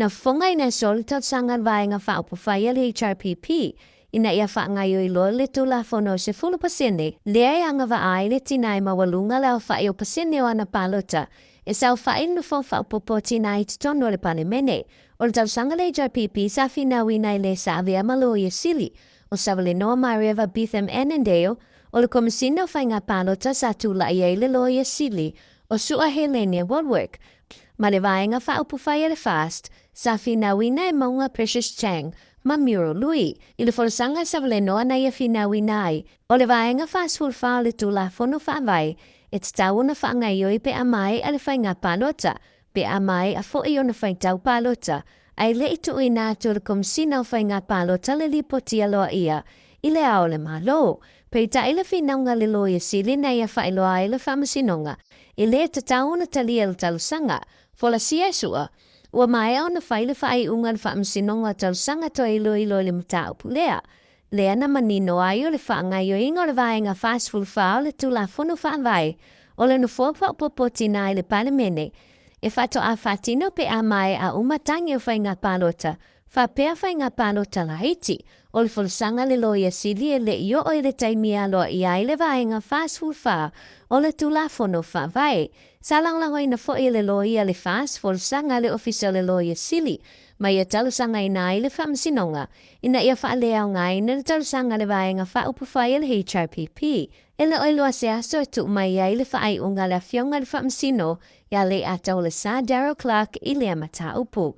Na fofoga ina aso le talosaga a le Vaega Faaupufai a le HRPP ina ia faagaoioi loa le Tulafono 10% lea e agavaa ai le tina e maualuga le aofai o pasene o ana palota e saofai i le nofoa faaopoopo o tina i totonu o le Palemene. O le talosaga a le HRPP sa finauina e le sa avea ma Loia Sili o Savalenoa Mareva Betham Annandale o le Komesina o Faiga Palota sa tulai ai le Loia Sili o Su'a Helene Wallwork ma le Vaega Faaupufai a le FAST sa finauina e Mauga Precious Chang ma Muriel Lui i le folasaga Savalenoa na ia finauina ai o le Vaega 44 o le Tulafono Faavae e tatau ona faagaoioi pe a maea le faiga palota, pe a maea foi ona faitau palota, ae le i tuuina atu e le Komesina o Faiga Palota le lipoti aloaia i le Ao o le Malo. Peitai le finauga a le Loia Sili na ia faailoa ai le Faamasinoga e le tatau ona talia le talosaga. Folasia e Su'a, ua maea ona fai le faaiuga a le Faamasinoga o Talosaga Toe Iloilo i le mataupu lea, lea na manino ai o le faagaoioiga o le Vaega 44 o le Tulafono Faavae o le Nofoa Faaopoopo Tina i le Palemene e faatoa faatino pe a maea uma tagi o faiga palota faapea faiga palota laiti. O le folasaga a le Loia Sili e le i oo i le taimi e aloaia ai le Vaega 44 o le Tulafono Faavae. Sa lagolagoina foi e le Loia le FAS folasaga a le Ofisa o le Loia Sili ma ia talosagaina ai le Faamasinoga ina ia faaleaogaina le talosaga a le Vaega Faaupufai a le HRPP. E le o iloa se aso e tuu mai ai le faaiuga a le Afioga i le Faamasino ia Leiataulesa Darrell Clarke i lea mataupu.